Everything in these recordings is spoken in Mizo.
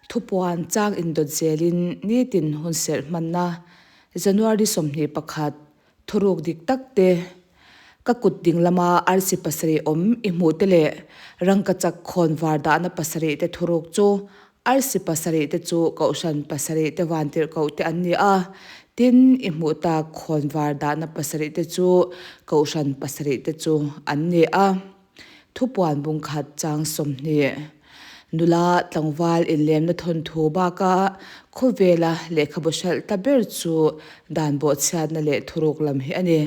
Thupuan chang indawt zelin nitin hunserh hmanna January 21 thuruk dik tak te, ka kut ding lama arsi pasarih awm i hmuh te leh rangkachak khawn var dahna pasarih te thuruk chu arsi pasarih te chu kohhran pasarih te vantirhkoh te an ni a, tin i hmuh tak khawn var dahna pasarih te chu kohhran pasarih te chu an ni a. Thupuan bungkhat chang 20. Nula tlangval inlemna thawnthu baka khawvela lehkhabu hralh ta ber chu dan bawhchhiatna leh thuruk lam hi a ni.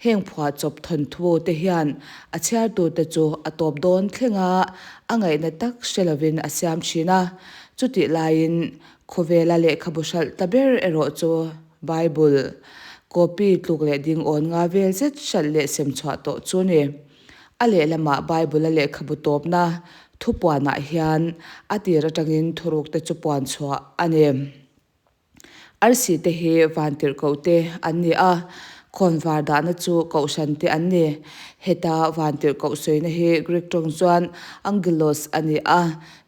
Heng phuahchawp thawnthu te hian a chhiartute chu a tawp dawn thlenga a ngaihna tak hre lovin a siam thin a. Chutih laiin khawvela lehkhabu hralh ta ber erawh chu Bible copy tluk leh ding awn nga vel zet hralh leh sem chhuah tawh chu a ni. A lehlamah Bible-a lehkhabu tawpna thupuanah hian a tir atangin thurukte chu puan chhuah a ni. Arsi te hi vantirhkoh te an ni a, khawnvar dahna chu kohhran te an ni. Heta vantirhkoh sawina hi Greek tawng chuan angelos a ni a,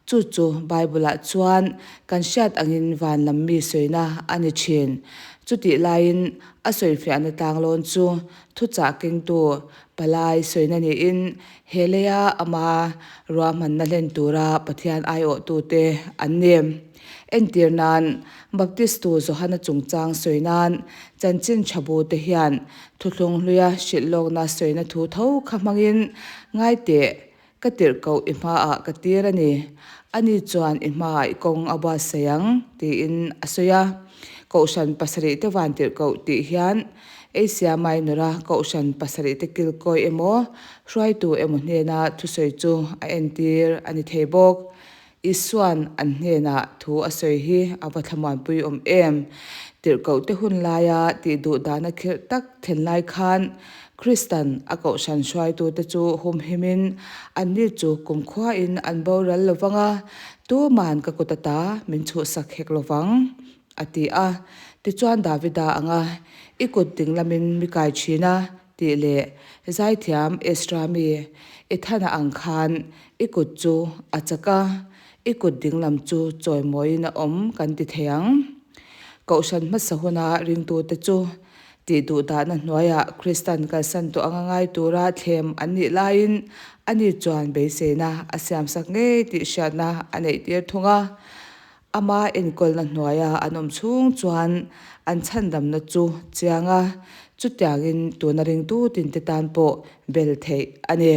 chu chu Bible-ah chuan kan hriat angin van lam mi sawina a ni thin. Chutih laiin a sawifiahna tlanglawn chu thuchah kengtu Palai sawina niin he leia ama ruahmanna hlen tura Pathian aiawhtute an ni. Entir nan, Baptistu Johana chungchang sawi nan chanchin tha bu te hian thuthlung hluia hrilh lawkna sawina thu tho kha hmangin ngai teh, ka tirhkoh i hmaah ka tir a ni, ani chuan i hmaah i kawng a buatsaih ang, tiin a sawi a. Kohhran pasarih te van tirhkoh tih hian Asia Minor-a kohhran pasarih te kilkawi emaw, hruaitu emaw hnena thusawi chu a entir a ni thei bawk. Isua'n an hnenah thu a sawi hi a va thlamuanpui awm em? Tirhkohte hun laia tih duh dana khirh tak thlen lai khan Kristan a kohhran hruaitute chu humhimin anni chu kumkhuain an boral lo vang a, tuman ka kut ata min chhuhsak hek lo vang, a ti a. Tichuan Davida anga i kut ding lamin mi kai thin a, tih leh zaithiam Ezra mi Ethana ang khan i kut chu a chak a, i kut dinglam chu chawimawiin a awm kan ti thei ang. Kohhran hmasa huna ringtute chu tih duh dahna hnuaiah Kristan kalsan tawh anga ngai tura thlem an nih laiin ani chuan beiseina a siamsak ngei tih hriatna a neihtir thung a. Ama enkawlna hnuaia an awm chhung chuan an chhandamna chu chiang a, chutiangin tuna ringtu tinte tan pawh bel theih a ni.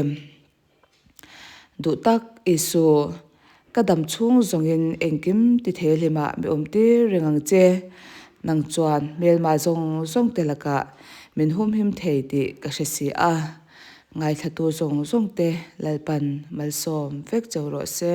Duh tak Isu, ka dam chhung zawngin engkim ti thei hlimah mi awm tir reng ang che. Nang chuan hmelma zawng zawng te lakah min humhim thei tih ka hre si a. Ngaithlatu zawng zawng te Lalpan malsawm vek cheu rawh se.